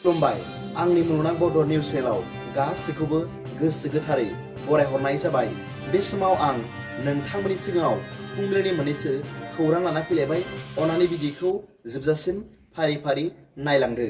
खुलुमबाय आंनि मुलुगनां बड' निउस चेनेलाव गासैखौबो गोसो गोथारै बरायहरनाय जाबाय। बे समाव आं नोंथांमोननि सिगाङाव फुंबिलिनि मोननैसो खौरां लाना फैलायबाय। अन्नानै भिडिअखौ जोबजासिम फारि फारि नायलांदो।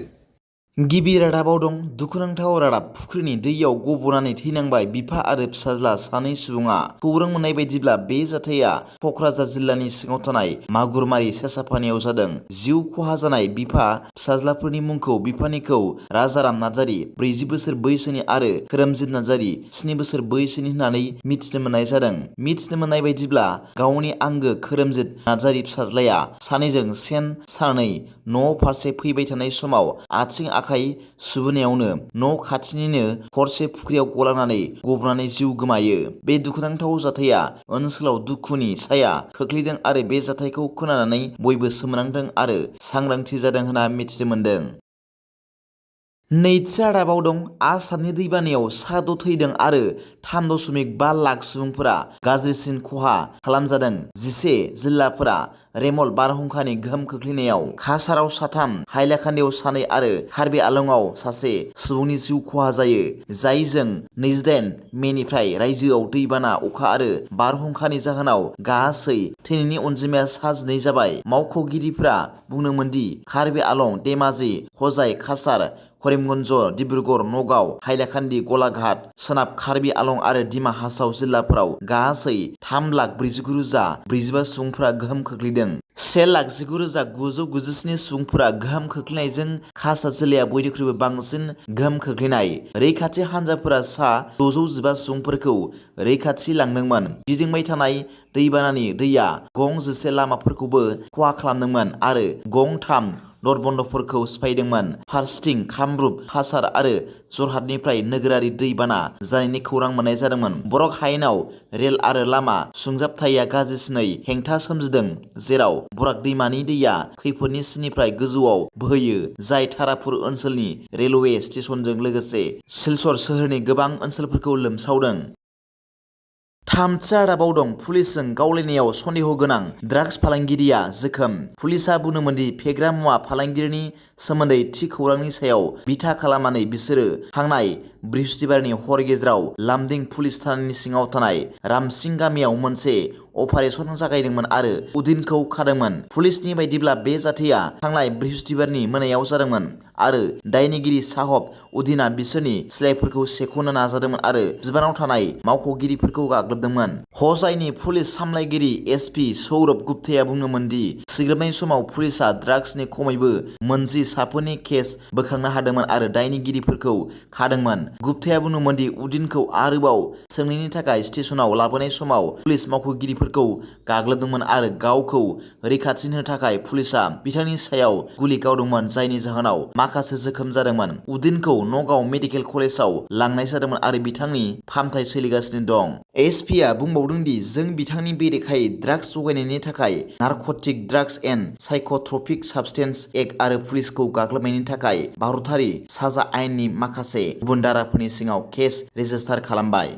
गिबि रादाबाव दं दुखुनांथाव रादाब फुख्रिनि दैयाव गब'नानै थैनांबाय बिफा आरो फिसाज्ला सानै सुबुङा। खौरां मोननाय बायदिब्ला बे जाथाया क'क्राझार जिल्लानि सिङाव थानाय मागुरमारि सेसाफानियाव जादों। जिउ खहा जानाय बिफा फिसाज्लाफोरनि मुंखौ बिफानिखौ राजाराम नार्जारी 40 बोसोर बैसोनि आरो खोरोमजित नार्जारी 7 बोसोर बैसोनि होननानै मिथिनो मोननाय जादों। मिथिनो मोननाय बायदिब्ला गावनि आंगो खोरोमजित नार्जारी फिसाज्लाया सानैजों सेन सानानै न' फारसे फैबाय थानाय समाव आथिं आखाइ सुबोनायावनो न' खाथिनिनो हरसे फुख्रियाव गलांनानै गबनानै जिउ गोमायो। बे दुखुनांथाव जाथाया ओनसोलाव दुखुनि साया खोख्लैदों आरो बे जाथायखौ खोनानानै बयबो सोमोनांदों आरो सांग्रांथि जादों होनना मिथिनो मोन्दों। नैथि रादाबाव दं आसामनि दैबानायाव सा 6 थैदों आरो 3.5 लाख सुबुंफोरा गाज्रिसिन खहा खालामजादों। 11 जिल्लाफोरा रेमल बारहुंखानि गोहोम खोख्लैनायाव काछाराव 3, हाइलाकान्दियाव 2 आरो कार्बि आंलंआव 1 सुबुंनि जिउ खहा जायो। जायजों 28 मेनिफ्राय रायजोआव दैबाना अखा आरो बारहुंखानि जाहोनाव गासै थैनायनि अनजिमाया 12 जाबाय। मावख'गिरिफोरा बुंदोंमोनदि कार्बि आंलं, धेमाजि, हजाइ, काछार, करिमगन्ज, डिब्रुगड़, नगाव, हाइलाकान्दि, गलाघाट, सोनाब कार्बि आंलं आरो डिमा हासाव जिल्लाफोराव गासै 3,49,045 सुबुंफोरा गोहोम खोख्लैदों। 1,19,997 सुबुंफोरा गोहोम खोख्लैनायजों काछार जिल्लाया बयनिख्रुइबो बांसिन गोहोम खोख्लैनाय। रैखाथि हान्जाफोरा सा 615 सुबुंफोरखौ रैखाथि लांदोंमोन। गिदिंबाय थानाय दैबानानि दैया गं 11 लामाफोरखौबो खहा खालामदोंमोन आरो गं 3 दरबन्दफोरखौ सिफायदोंमोन। फारसेथिं कामरुप, काछार आरो जरहाटनिफ्राय नोगोरारि दैबाना जानायनि खौरां मोननाय जादोंमोन। बरक हायेनाव रेल आरो लामा सुंजाबथाया गाज्रिसिनै हेंथा सोमजिदों, जेराव बराक दैमानि दैया खैफोदनि सिनिफ्राय गोजौआव बोहैयो, जाय तारापुर ओनसोलनि रेलवे स्टेशनजों लोगोसे सिलचर सोहोरनि गोबां ओनसोलफोरखौ लोमसावदों। थामथि रादाबाव दं पुलिसजों गावलायनायाव सन्देह गोनां ड्राग्स फालांगिरिया जोखोम। पुलिसआ बुंदोंमोनदि फेग्रा मुवा फालांगिरिनि सोमोन्दै थि खौरांनि सायाव बिथा खालामनानै बिसोरो थांनाय बृहस्पतिबारनि हर गेजेराव लामदिं पुलिस थानानि सिङाव थानाय रामसिं गामियाव मोनसे अपारेसन जागायदोंमोन आरो उदिनखौ खादोंमोन। पुलिसनि बायदिब्ला बे जाथाया थांनाय बृहस्पतिबारनि मोनायाव जादोंमोन आरो दायनिगिरि साहब उदिना बिसोरनि सिलाइफोरखौ सेख'नो नाजादोंमोन आरो बिबानाव थानाय मावख'गिरिफोरखौ गाग्लोबदोंमोन। हजाइनि पुलिस सामलायगिरि एसपि सौरभ गुप्ताया बुंदोंमोन दि सिग्रोमनाय समाव पुलिसआ ड्राग्सनि खमैबो 19 साफोरनि केस बोखांनो हादोंमोन आरो दायनिगिरिफोरखौ खादोंमोन। गुप्ताया बुंदोंमोन दि उदिनखौ आरोबाव सोंनायनि थाखाय स्टेशनाव लाबोनाय समाव पुलिस मावख'गिरिफोरखौ गाग्लोबदोंमोन आरो गावखौ रैखाथि होनो थाखाय पुलिसआ बिथांनि सायाव गुलि गावदोंमोन, जायनि जाहोनाव माखासे जोखोम जादोंमोन। उदिनखौ नगाव मेडिकेल कलेजाव लांनाय जादोंमोन आरो बिथांनि फाहामथाय सोलिगासिनो दं। एसपिआ बुंबावदों दि जों बिथांनि बेरेखायै ड्राग्स जगायनायनि थाखाय narcotic drugs and psychotropic substance act आरो पुलिसखौ गाग्लोबनायनि थाखाय भारतारि साजा आयेननि माखासे गुबुन धाराफोरनि सिङाव केस रेजिस्टार खालामबाय।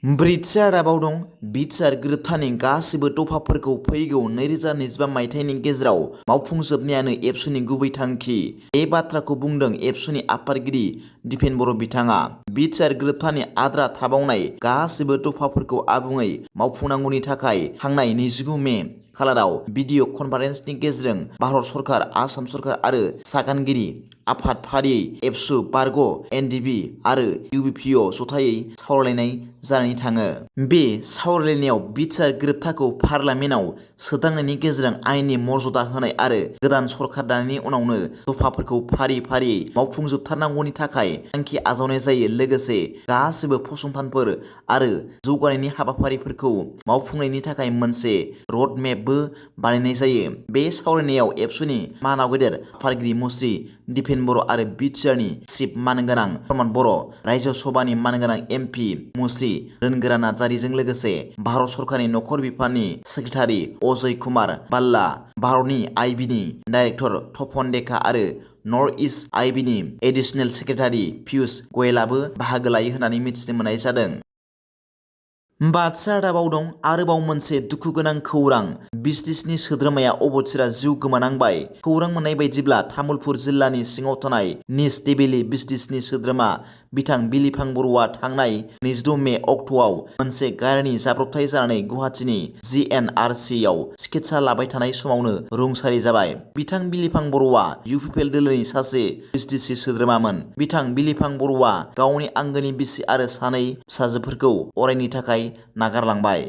ब्रैथि रादाबाव दं BTR गोरोबथानि गासिबो दफाफोरखौ फैगौ 2025 मायथाइनि गेजेराव मावफुंजोबनायानो एबसुनि गुबै थांखि। बे बाथ्राखौ बुंदों एबसुनि आफादगिरि दिपेन बर' बिथाङा। BTR गोरोबथानि आद्रा थाबावनाय गासिबो दफाफोरखौ आबुङै मावफुंनांगौनि थाखाय थांनाय 29 मे खालाराव भिडिअ कनफारेन्सनि गेजेरजों भारत सरकार, आसाम सरकार आरो सागानगिरि आफाद फारियै एबसु, बारग', NDB आरो UBPO जथायै सावरायलायनाय जानानै थाङो। बे सावरायलायनायाव BTR गोरोबथाखौ पार्लियामेन्टआव सोदांनायनि गेजेरजों आयेननि मर्यादा होनाय आरो गोदान सरकार दानायनि उनावनो दफाफोरखौ फारि फारियै मावफुंजोबथारनांगौनि थाखाय थांखि आजावनाय जायो। लोगोसे गासिबो फसंथानफोर आरो जौगानायनि हाबाफारिफोरखौ मावफुंनायनि थाखाय मोनसे रडमेपबो बानायनाय जायो। बे सावरायनायाव एबसुनि मानाव गेदेर आफादगिरि मुस्रि दिपेन बर' आरो BTRनि चिफ मानगोनां प्रमद बर', रायजो सभानि मानगोनां MP मुस्रि रोनगोरा नार्जारीजों लोगोसे भारत सरकारनि नखर बिफाननि सेक्रेटारि अजय कुमार बाल्ला, भारतनि IBनि डाइरेक्टर तपन डेका आरो नर्थ इस्ट IBनि एडिशनेल सेक्रेटारि पियुष गयेलआबो बाहागो लायो होननानै मिथिनो मोननाय जादों। बाथ्रा रादाबाव दं आरोबाव मोनसे दुखु गोनां खौरां बिस्टिसनि सोद्रोमाया अबथिरा जिउ गोमानांबाय। खौरां मोननाय बायदिब्ला तामुलपुर जिल्लानि सिङाव थानाय निस देबिलि बिस्टिसनि सोद्रोमा बिथां बिलिफां बर'आ थांनाय 22 मे अक्ट'आव मोनसे गारिनि जाब्रबथाय जानानै गुवाहाटीनि GNRC आव चिकित्सा लाबाय थानाय समावनो रुंसारि जाबाय। बिथां बिलिफां बर'आ इउपिपिएल दोलोनि सासे बिस्टिसि सोद्रोमामोन। बिथां बिलिफां बर'आ गावनि आंगोनि बिसि आरो सानै फिसाजोफोरखौ अरायनि थाखाय नागारलांबाय।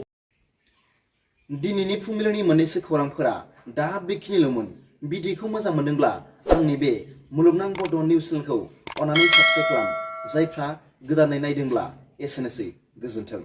दिनैनि फुंबिलिनि मोननैसो खौरांफोरा दा बेखिनिल'मोन। भिडिअखौ मोजां मोनदोंब्ला आंनि बे मुलुगनां बड' निउस चेनेलखौ अन्नानै साबस्क्राइब खालाम। जायफ्रा गोदानै नायदोंब्ला एसेनोसै, गोजोन्थों।